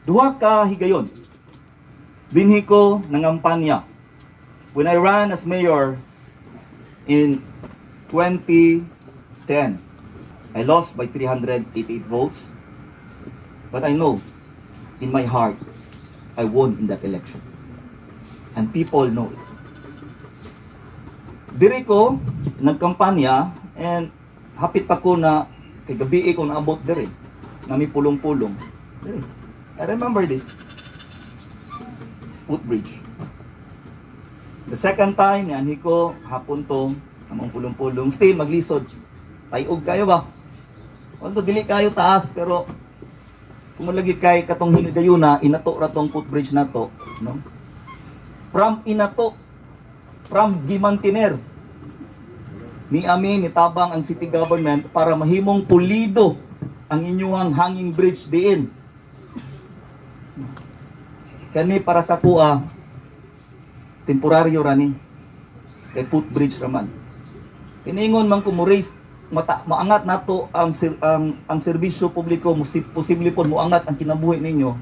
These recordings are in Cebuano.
Duha ka higayon. Dinhi ko nangampanya. When I ran as mayor in 2010, I lost by 388 votes. But I know in my heart, I won in that election. And people know it. Diri ko nagkampanya and hapit pa ko na kay gabii ko naabot diri. Nami pulong-pulong. Diri. I remember this. Footbridge. The second time, nianhi ko, hapon to, among pulong-pulong, still maglisod. Tayog kayo ba? Although dili kayo taas, pero kung lagi kay katong hinigayuna, inato ra tong footbridge nato, no? From inato, from gimantiner, ni ami ni tabang ang city government para mahimong pulido ang inyuhang hanging bridge diin. Kani para sa kuha, temporaryo ra ni. Kay footbridge raman. Kiningon man ko mo raise mata, maangat nato ang serbisyo publiko, posible pod moangat ang kinabuhi ninyo.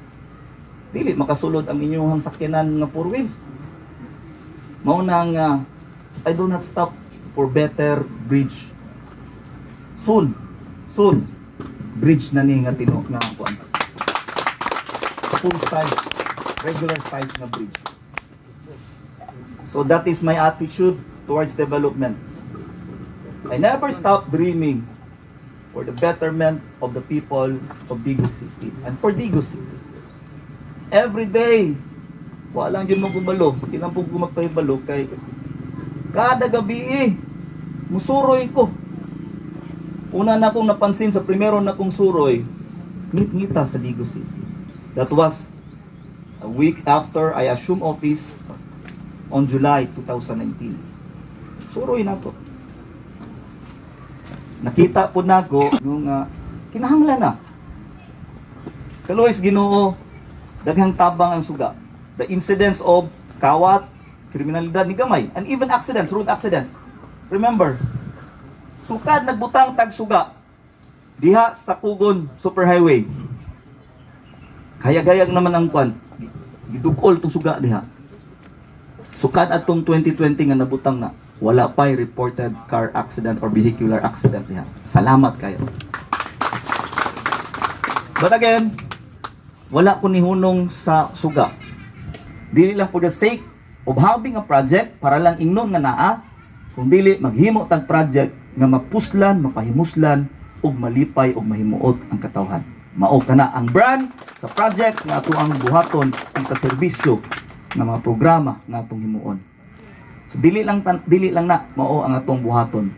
Dili makasulod ang inyong sakyanan nga four wheels. Mao na nga I do not stop for better bridge. Soon, soon bridge na ni nga tino nga kuan. Full size, regular size nga bridge. So that is my attitude towards development. I never stop dreaming for the betterment of the people of Digos City and for Digos City. Every day, wala lang yun mo gumalo, tinampog ko magpahibalo kay kada gabi eh, musuroy ko. Una na akong napansin sa primero na kong suroy, ngit-ngita sa Digos City. That was a week after I assumed office on July 2019. Suroy na to. Nakita po nako nung kinahanglan na. Kaluoy sa Ginoo, daghang tabang ang suga. The incidence of kawat, kriminalidad ni gamay, and even accidents, road accidents. Remember, sukad nagbutang tag suga diha sa Kugon Superhighway. Kaya-gayag naman ang kwan, gidugol tong suga diha. Sukad atong 2020 nga nabutang na, wala pa'y reported car accident or vehicular accident diha. Salamat kayo. But again, wala ko nihunong sa suga. Dili lang for the sake of having a project para lang ingnon nga naa, kung dili maghimo tag project nga mapuslan, mapahimuslan ug malipay ug mahimuot ang katawhan. Mao kana ang brand sa project nga ato ang buhaton ug sa serbisyo nga mga programa nga atong himuon. So dili lang na mao ang atong buhaton.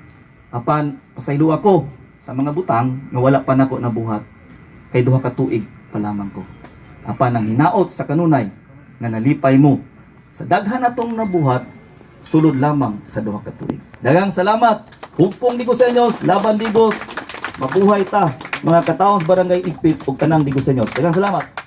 Apan pasaylo ako sa mga butang nga wala pa nako nabuhat kay 2 ka tuig pa lamang ko. Apan ang hinaot sa kanunay nga nalipay mo sa daghan natong nabuhat sulod lamang sa 2 ka tuig. Daghang salamat. Hugpong Digosenyos, laban Digos. Mabuhay ta mga katawhan sa Barangay Igpit ug tanang Digosenyos. Daghang salamat.